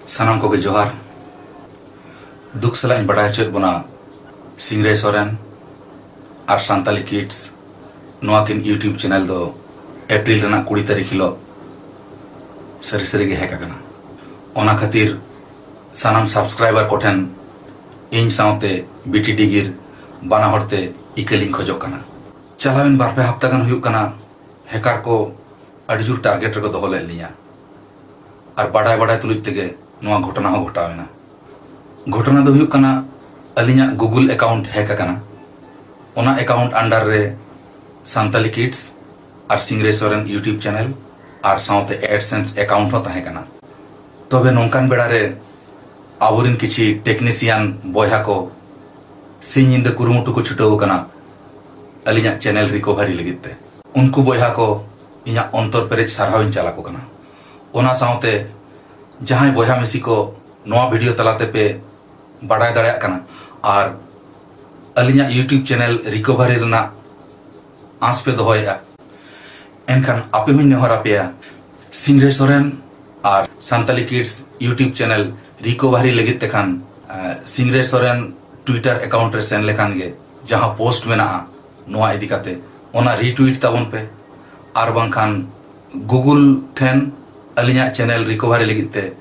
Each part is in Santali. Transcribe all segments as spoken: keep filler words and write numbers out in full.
ᱥᱟᱱᱟᱢ ᱠᱚᱜᱮ ᱡᱚᱦᱟᱨ᱾ ᱫᱩᱠ ᱥᱟᱞᱟᱜ ᱤᱧ ᱵᱟᱰᱟᱭ ᱦᱚᱪᱚᱭᱮᱫ ᱵᱚᱱᱟ, ᱥᱤᱝᱨᱟᱹᱭ ᱥᱚᱨᱮᱱ ᱟᱨ ᱥᱟᱱᱛᱟᱞᱤ ᱠᱤᱰᱥ ᱱᱚᱣᱟ ᱠᱤᱱ YouTube ᱪᱮᱱᱮᱞ ᱫᱚ ᱮᱯᱨᱤᱞ ᱨᱮᱱᱟᱜ ᱠᱩᱲᱤ ᱛᱟᱹᱨᱤᱠᱷ ᱦᱤᱞᱳᱜ ᱥᱟᱹᱨᱤ ᱥᱟᱹᱨᱤ ᱜᱮ ᱦᱮᱠ ᱟᱠᱟᱱᱟ᱾ ᱚᱱᱟ ᱠᱷᱟᱹᱛᱤᱨ ᱥᱟᱱᱟᱢ ᱥᱟᱵᱥᱠᱨᱟᱭᱵᱟᱨ ᱠᱚᱴᱷᱮᱱ ᱤᱧ ᱥᱟᱶᱛᱮ ᱵᱤᱴᱤ ᱰᱤᱜᱤᱨ ᱵᱟᱱᱟ ᱦᱚᱲ ᱛᱮ ᱤᱠᱟᱹ ᱞᱤᱧ ᱠᱷᱚᱡᱚᱜ ᱠᱟᱱᱟ᱾ ᱪᱟᱞᱟᱣᱮᱱ ᱵᱟᱨ ᱯᱮ ᱦᱟᱯᱛᱟ ᱜᱟᱱ ᱦᱩᱭᱩᱜ ᱠᱟᱱᱟ, ᱦᱮᱠᱟᱨ ᱠᱚ ᱟᱹᱰᱤ ᱡᱳᱨ ᱴᱟᱨᱜᱮᱴ ᱨᱮᱠᱚ ᱫᱚᱦᱚ ᱞᱮᱫ ᱞᱤᱧᱟ᱾ ᱟᱨ ᱵᱟᱰᱟᱭ ᱵᱟᱰᱟᱭ ᱛᱩᱞᱩᱡ ᱛᱮᱜᱮ ᱱᱚᱣᱟ ᱜᱷᱚᱴᱚᱱᱟ ᱦᱚᱸ ᱜᱷᱚᱴᱟᱣ ᱮᱱᱟ᱾ ᱜᱷᱚᱴᱚᱱᱟ ᱫᱚ ᱦᱩᱭᱩᱜ ᱠᱟᱱᱟ, ᱟᱹᱞᱤᱧᱟᱜ ᱜᱩᱜᱩᱞ ᱮᱠᱟᱣᱩᱱᱴ ᱦᱮᱠ ᱟᱠᱟᱱᱟ᱾ ᱚᱱᱟ ᱮᱠᱟᱣᱩᱱᱴ ᱟᱱᱰᱟᱨ ᱨᱮ ᱥᱟᱱᱛᱟᱞᱤ ᱠᱤᱰᱥ ᱟᱨ ᱥᱤᱝᱨᱟᱹᱭ ᱥᱚᱨᱮᱱ YouTube ᱪᱮᱱᱮᱞ ᱟᱨ ᱥᱟᱶᱛᱮ ᱮᱰᱥᱮᱱᱥ ᱮᱠᱟᱣᱩᱱᱴ ᱦᱚᱸ ᱛᱟᱦᱮᱸ ᱠᱟᱱᱟ᱾ ᱛᱚᱵᱮ ᱱᱚᱝᱠᱟᱱ ᱵᱮᱲᱟ ᱨᱮ ᱟᱵᱚᱨᱮᱱ ᱠᱤᱪᱷᱤ ᱴᱮᱠᱱᱤᱥᱤᱭᱟᱱ ᱵᱚᱭᱦᱟ ᱠᱚ ᱥᱤᱧ ᱧᱤᱫᱟᱹ ᱠᱩᱨᱩᱢᱩᱴᱩ ᱠᱚ ᱪᱷᱩᱴᱟᱹᱣ ᱟᱠᱟᱱᱟ ᱟᱹᱞᱤᱧᱟᱜ ᱪᱮᱱᱮᱞ ᱨᱤᱠᱚᱵᱷᱟᱨᱤ ᱞᱟᱹᱜᱤᱫ ᱛᱮ᱾ ᱩᱱᱠᱩ ᱵᱚᱭᱦᱟ ᱠᱚ ᱤᱧᱟᱹᱜ ᱚᱱᱛᱚᱨ ᱯᱮᱨᱮᱡ ᱥᱟᱨᱦᱟᱣ ᱤᱧ ᱪᱟᱞ ᱟᱠᱚ ᱠᱟᱱᱟ᱾ ᱚᱱᱟ ᱥᱟᱶᱛᱮ ᱡᱟᱦᱟᱸᱭ ᱵᱚᱭᱦᱟ ᱢᱤᱥᱤ ᱠᱚ ᱱᱚᱣᱟ ᱵᱷᱤᱰᱤᱭᱳ ᱛᱟᱞᱟ ᱛᱮᱯᱮ ᱵᱟᱰᱟᱭ ᱫᱟᱲᱮᱭᱟᱜ ᱠᱟᱱᱟ ᱟᱨ ᱟᱹᱞᱤᱧᱟᱜ YouTube ᱪᱮᱱᱮᱞ ᱨᱤᱠᱚᱵᱷᱟᱨᱤ ᱨᱮᱱᱟᱜ ᱟᱸᱥ ᱯᱮ ᱫᱚᱦᱚᱭᱮᱫᱼᱟ, ᱮᱱᱠᱷᱟᱱ ᱟᱯᱮ ᱦᱚᱸᱧ ᱱᱮᱦᱚᱨ ᱟᱯᱮᱭᱟ, ᱥᱤᱝᱨᱟᱹᱭ ᱥᱚᱨᱮᱱ ᱟᱨ ᱥᱟᱱᱛᱟᱞᱤ ᱠᱤᱰᱥ YouTube ᱪᱮᱱᱮᱞ ᱨᱤᱠᱚᱵᱷᱟᱨᱤ ᱞᱟᱹᱜᱤᱫ ᱛᱮᱠᱷᱟᱱ, ᱮ, ᱥᱤᱝᱨᱟᱹᱭ ᱥᱚᱨᱮᱱ ᱴᱩᱭᱴᱟᱨ ᱮᱠᱟᱣᱩᱱᱴ ᱨᱮ ᱥᱮᱱ ᱞᱮᱠᱷᱟᱱ ᱜᱮ ᱡᱟᱦᱟᱸ ᱯᱳᱥᱴ ᱢᱮᱱᱟᱜᱼᱟ ᱱᱚᱣᱟ ᱤᱫᱤ ᱠᱟᱛᱮ, ᱚᱱᱟ ᱨᱤᱴᱩᱭᱤᱴ ᱛᱟᱵᱚᱱ ᱯᱮ᱾ ᱟᱨ ᱵᱟᱝᱠᱷᱟᱱ ᱜᱩᱜᱩᱞ ᱴᱷᱮᱱ ᱟᱹᱞᱤᱧᱟᱜ ᱪᱮᱱᱮᱞ ᱨᱤᱠᱚᱵᱷᱟᱨᱤ ᱞᱟᱹᱜᱤᱫ ᱛᱮ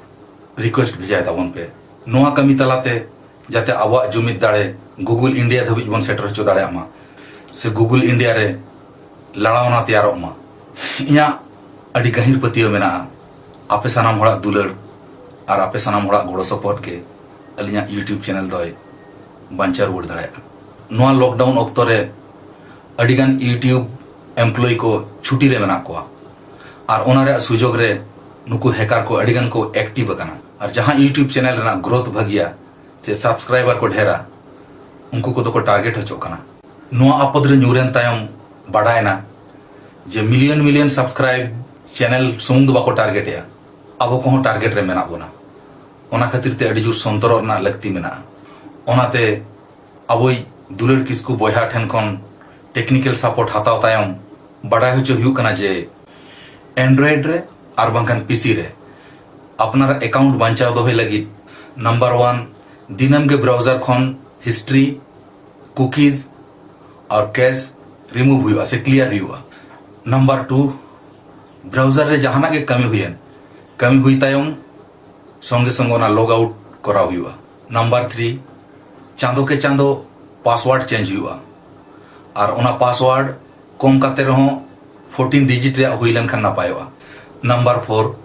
ᱨᱤᱠᱩᱭᱮᱥᱴ ᱵᱷᱮᱡᱟᱭ ᱛᱟᱵᱚᱱ ᱯᱮ᱾ ᱱᱚᱣᱟ ᱠᱟᱹᱢᱤ ᱛᱟᱞᱟᱛᱮ ᱡᱟᱛᱮ ᱟᱵᱚᱣᱟᱜ ᱡᱩᱢᱤᱫ ᱫᱟᱲᱮ ᱜᱩᱜᱩᱞ ᱤᱱᱰᱤᱭᱟ ᱫᱷᱟᱹᱵᱤᱡ ᱵᱚᱱ ᱥᱮᱴᱮᱨ ᱦᱚᱪᱚ ᱫᱟᱲᱮᱭᱟᱜ ᱢᱟ, ᱥᱮ ᱜᱩᱜᱩᱞ ᱤᱱᱰᱤᱭᱟ ᱨᱮ ᱞᱟᱲᱟᱣᱱᱟ ᱛᱮᱭᱟᱨᱚᱜ ᱢᱟ᱾ ᱤᱧᱟᱹᱜ ᱟᱹᱰᱤ ᱜᱟᱹᱦᱤᱨ ᱯᱟᱹᱛᱭᱟᱹᱣ ᱢᱮᱱᱟᱜᱼᱟ, ᱟᱯᱮ ᱥᱟᱱᱟᱢ ᱦᱚᱲᱟᱜ ᱫᱩᱞᱟᱹᱲ ᱟᱨ ᱟᱯᱮ ᱥᱟᱱᱟᱢ ᱦᱚᱲᱟᱜ ᱜᱚᱲᱚ ᱥᱚᱯᱚᱦᱚᱫ ᱜᱮ ᱟᱹᱞᱤᱧᱟᱜ YouTube ᱪᱮᱱᱮᱞ ᱫᱚᱭ ᱵᱟᱧᱪᱟᱣ ᱨᱩᱣᱟᱹᱲ ᱫᱟᱲᱮᱭᱟᱜᱼᱟ᱾ ᱱᱚᱣᱟ ᱞᱚᱠᱰᱟᱣᱩᱱ ᱚᱠᱛᱚ ᱨᱮ ᱟᱹᱰᱤᱜᱟᱱ YouTube ᱮᱢᱯᱞᱚᱭᱤ ᱠᱚ ᱪᱷᱩᱴᱤ ᱨᱮ ᱢᱮᱱᱟᱜ ᱠᱚᱣᱟ, ᱟᱨ ᱚᱱᱟ ᱨᱮᱭᱟᱜ ᱥᱩᱡᱳᱜᱽ ᱨᱮ ᱱᱩᱠᱩ ᱦᱮᱠᱟᱨ ᱠᱚ ᱟᱹᱰᱤᱜᱟᱱ ᱠᱚ ᱮᱠᱴᱤᱵᱷ ᱟᱠᱟᱱᱟ᱾ ᱟᱨ ᱡᱟᱦᱟᱸ YouTube ᱪᱮᱱᱮᱞ ᱨᱮᱱᱟᱜ ᱜᱨᱳᱛᱷ ᱵᱷᱟᱹᱜᱤᱭᱟ ᱥᱮ ᱥᱟᱵᱥᱠᱨᱟᱭᱵᱟᱨ ᱠᱚ ᱰᱷᱮᱨᱟ, ᱩᱱᱠᱩ ᱠᱚᱫᱚ ᱠᱚ ᱴᱟᱨᱜᱮᱴ ᱦᱚᱪᱚᱜ ᱠᱟᱱᱟ᱾ ᱱᱚᱣᱟ ᱟᱯᱚᱫ ᱨᱮ ᱧᱩᱨᱮᱱ ᱛᱟᱭᱚᱢ ᱵᱟᱰᱟᱭᱮᱱᱟ ᱡᱮ ᱢᱤᱞᱤᱭᱚᱱ ᱢᱤᱞᱤᱭᱚᱱ ᱥᱟᱵᱥᱠᱨᱟᱭᱤᱵ ᱪᱮᱱᱮᱞ ᱥᱩᱢᱩᱝ ᱫᱚ ᱵᱟᱠᱚ ᱴᱟᱨᱜᱮᱴᱮᱜᱼᱟ, ᱟᱵᱚ ᱠᱚᱦᱚᱸ ᱴᱟᱨᱜᱮᱴ ᱨᱮ ᱢᱮᱱᱟᱜ ᱵᱚᱱᱟ᱾ ᱚᱱᱟ ᱠᱷᱟᱹᱛᱤᱨ ᱛᱮ ᱟᱹᱰᱤ ᱡᱳᱨ ᱥᱚᱱᱛᱚᱨᱚᱜ ᱨᱮᱱᱟᱜ ᱞᱟᱹᱠᱛᱤ ᱢᱮᱱᱟᱜᱼᱟ᱾ ᱚᱱᱟᱛᱮ ᱟᱵᱚᱭᱤᱡ ᱫᱩᱞᱟᱹᱲ ᱠᱤᱥᱠᱩ ᱵᱚᱭᱦᱟ ᱴᱷᱮᱱ ᱠᱷᱚᱱ ᱴᱮᱠᱱᱤᱠᱮᱞ ᱥᱟᱯᱳᱨᱴ ᱦᱟᱛᱟᱣ ᱛᱟᱭᱚᱢ ᱵᱟᱰᱟᱭ ᱦᱚᱪᱚ ᱦᱩᱭᱩᱜ ᱠᱟᱱᱟ ᱡᱮ Android ᱨᱮ ᱟᱨ ᱵᱟᱝᱠᱷᱟᱱ ᱯᱤᱥᱤ ᱨᱮ ᱟᱯᱱᱟᱨᱟᱜ ᱮᱠᱟᱣᱩᱱᱴ ᱵᱟᱧᱪᱟᱣ ᱫᱚᱦᱚᱭ ᱞᱟᱹᱜᱤᱫ ᱱᱟᱢᱵᱟᱨ ᱳᱣᱟᱱ, ᱫᱤᱱᱟᱹᱢ ᱜᱮ ᱵᱨᱟᱣᱡᱟᱨ ᱠᱷᱚᱱ ᱦᱤᱥᱴᱨᱤ, ᱠᱩᱠᱤᱡᱽ ᱟᱨ ᱠᱮᱥ ᱨᱤᱢᱩᱵᱷ ᱦᱩᱭᱩᱜᱼᱟ ᱥᱮ ᱠᱞᱤᱭᱟᱨ ᱦᱩᱭᱩᱜᱼᱟ᱾ ᱱᱟᱢᱵᱟᱨ ᱴᱩ, ᱵᱨᱟᱣᱡᱟᱨ ᱨᱮ ᱡᱟᱦᱟᱱᱟᱜ ᱜᱮ ᱠᱟᱹᱢᱤ ᱦᱩᱭᱮᱱ, ᱠᱟᱹᱢᱤ ᱦᱩᱭ ᱛᱟᱭᱚᱢ ᱥᱚᱸᱜᱮ ᱥᱚᱸᱜᱮ ᱚᱱᱟ ᱞᱚᱜ ᱟᱣᱩᱴ ᱠᱚᱨᱟᱣ ᱦᱩᱭᱩᱜᱼᱟ᱾ ᱱᱟᱢᱵᱟᱨ ᱛᱷᱨᱤ, ᱪᱟᱸᱫᱚ ᱠᱮ ᱪᱟᱸᱫᱚ ᱯᱟᱥᱣᱟᱨᱰ ᱪᱮᱧᱡᱽ ᱦᱩᱭᱩᱜᱼᱟ, ᱟᱨ ᱚᱱᱟ ᱯᱟᱥᱣᱟᱨᱰ ᱠᱚᱢ ᱠᱟᱛᱮ ᱨᱮᱦᱚᱸ ᱯᱷᱳᱨᱴᱤᱱ ᱰᱤᱡᱤᱴ ᱨᱮᱭᱟᱜ ᱦᱩᱭ ᱞᱮᱱᱠᱷᱟᱱ ᱱᱟᱯᱟᱭᱚᱜᱼᱟ᱾ ᱱᱟᱢᱵᱟᱨ ᱯᱷᱳᱨ,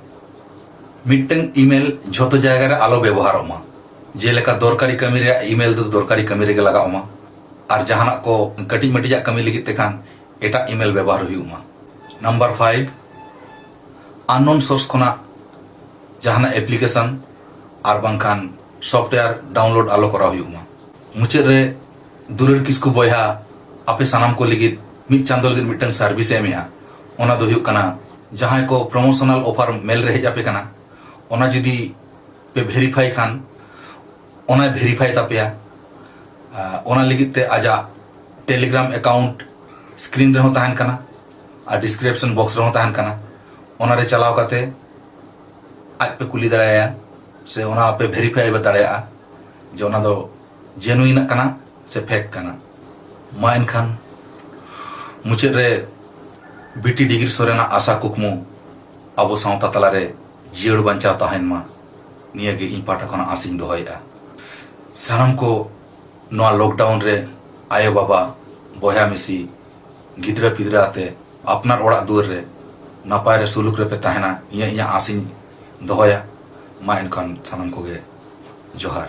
ᱢᱤᱫᱴᱟᱝ ᱤᱢᱮᱞ ᱡᱷᱚᱛᱚ ᱡᱟᱭᱜᱟ ᱨᱮ ᱟᱞᱚ ᱵᱮᱵᱚᱦᱟᱨᱚᱜ ᱢᱟ᱾ ᱡᱮᱞᱮᱠᱟ ᱫᱚᱨᱠᱟᱨᱤ ᱠᱟᱹᱢᱤ ᱨᱮᱭᱟᱜ ᱤᱢᱮᱞ ᱫᱚ ᱫᱚᱨᱠᱟᱨᱤ ᱠᱟᱹᱢᱤ ᱨᱮᱜᱮ ᱞᱟᱜᱟᱣ ᱢᱟ, ᱟᱨ ᱡᱟᱦᱟᱱᱟᱜ ᱠᱚ ᱠᱟᱹᱴᱤᱡ ᱢᱟᱹᱴᱤᱡᱟᱜ ᱠᱟᱹᱢᱤ ᱞᱟᱹᱜᱤᱫ ᱛᱮᱠᱷᱟᱱ ᱮᱴᱟᱜ ᱤᱢᱮᱞ ᱵᱮᱵᱚᱦᱟᱨ ᱦᱩᱭᱩᱜ ᱢᱟ᱾ ᱱᱟᱢᱵᱟᱨ ᱯᱷᱟᱭᱤᱵᱷ, ᱟᱱᱱᱳᱱ ᱥᱳᱨᱥ ᱠᱷᱚᱱᱟᱜ ᱡᱟᱦᱟᱱᱟᱜ ᱮᱯᱞᱤᱠᱮᱥᱚᱱ ᱟᱨ ᱵᱟᱝᱠᱷᱟᱱ ᱥᱚᱯᱷᱴᱣᱮᱭᱟᱨ ᱰᱟᱣᱩᱱᱞᱳᱰ ᱟᱞᱚ ᱠᱚᱨᱟᱣ ᱦᱩᱭᱩᱜ ᱢᱟ᱾ ᱢᱩᱪᱟᱹᱫ ᱨᱮ ᱫᱩᱞᱟᱹᱲ ᱠᱤᱥᱠᱩ ᱵᱚᱭᱦᱟ ᱟᱯᱮ ᱥᱟᱱᱟᱢ ᱠᱚ ᱞᱟᱹᱜᱤᱫ ᱢᱤᱫ ᱪᱟᱸᱫᱚ ᱞᱟᱹᱜᱤᱫ ᱢᱤᱫᱴᱟᱝ ᱥᱟᱨᱵᱷᱤᱥ ᱮ ᱮᱢᱮᱜᱼᱟ᱾ ᱚᱱᱟ ᱫᱚ ᱦᱩᱭᱩᱜ ᱠᱟᱱᱟ, ᱡᱟᱦᱟᱸᱭ ᱠᱚ ᱯᱨᱚᱢᱳᱥᱚᱱᱟᱞ ᱚᱯᱷᱟᱨ ᱢᱮᱞ ᱨᱮ ᱦᱮᱡ ᱟᱯᱮ ᱠᱟᱱᱟ, ᱚᱱᱟ ᱡᱩᱫᱤ ᱯᱮ ᱵᱷᱮᱨᱤᱯᱷᱟᱭ ᱠᱷᱟᱱ ᱚᱱᱟᱭ ᱵᱷᱮᱨᱤᱯᱷᱟᱭ ᱛᱟᱯᱮᱭᱟ᱾ ᱟᱨ ᱚᱱᱟ ᱞᱟᱹᱜᱤᱫ ᱛᱮ ᱟᱡᱟᱜ ᱴᱮᱞᱤᱜᱨᱟᱢ ᱮᱠᱟᱣᱩᱱᱴ ᱥᱠᱨᱤᱱ ᱨᱮᱦᱚᱸ ᱛᱟᱦᱮᱱ ᱠᱟᱱᱟ ᱟᱨ ᱰᱤᱥᱠᱨᱤᱯᱥᱚᱱ ᱵᱚᱠᱥ ᱨᱮᱦᱚᱸ ᱛᱟᱦᱮᱱ ᱠᱟᱱᱟ᱾ ᱚᱱᱟᱨᱮ ᱪᱟᱞᱟᱣ ᱠᱟᱛᱮ ᱟᱡ ᱯᱮ ᱠᱩᱞᱤ ᱫᱟᱲᱮᱭᱟᱭᱟ ᱥᱮ ᱚᱱᱟ ᱯᱮ ᱵᱷᱮᱨᱤᱯᱷᱟᱭ ᱫᱟᱲᱮᱭᱟᱜᱼᱟ ᱡᱮ ᱚᱱᱟ ᱫᱚ ᱡᱮᱱᱩᱭᱤᱱᱟᱜ ᱠᱟᱱᱟ ᱥᱮ ᱯᱷᱮᱠ ᱠᱟᱱᱟ᱾ ᱢᱟ ᱮᱱᱠᱷᱟᱱ ᱢᱩᱪᱟᱹᱫ ᱨᱮ ᱵᱤᱴᱤ ᱰᱤᱜᱽᱨᱤ ᱥᱚᱨᱮᱱᱟᱜ ᱟᱥᱟ ᱠᱩᱠᱢᱩ ᱟᱵᱚ ᱥᱟᱶᱛᱟ ᱛᱟᱞᱟᱨᱮ ᱡᱤᱭᱟᱹᱲ ᱵᱟᱧᱪᱟᱣ ᱛᱟᱦᱮᱱ ᱢᱟ, ᱱᱤᱭᱟᱹᱜᱮ ᱤᱧ ᱯᱟᱦᱴᱟ ᱠᱷᱚᱱᱟᱜ ᱟᱥᱤᱧ ᱫᱚᱦᱚᱭᱮᱫᱼᱟ᱾ ᱥᱟᱱᱟᱢ ᱠᱚ ᱱᱚᱣᱟ ᱞᱚᱠᱰᱟᱣᱩᱱ ᱨᱮ ᱟᱭᱳᱼᱵᱟᱵᱟ, ᱵᱚᱭᱦᱟ ᱢᱤᱥᱤ, ᱜᱤᱫᱽᱨᱟᱹ ᱯᱤᱫᱽᱨᱟᱹ ᱟᱛᱮ ᱟᱯᱱᱟᱨ ᱚᱲᱟᱜ ᱫᱩᱣᱟᱹᱨ ᱨᱮ ᱱᱟᱯᱟᱭ ᱨᱮ ᱥᱩᱞᱩᱠ ᱨᱮᱯᱮ ᱛᱟᱦᱮᱱᱟ, ᱱᱤᱭᱟᱹ ᱤᱧᱟᱹᱜ ᱟᱥᱤᱧ ᱫᱚᱦᱚᱭᱟ᱾ ᱢᱟ ᱮᱱᱠᱷᱟᱱ ᱥᱟᱱᱟᱢ ᱠᱚᱜᱮ ᱡᱚᱦᱟᱨ᱾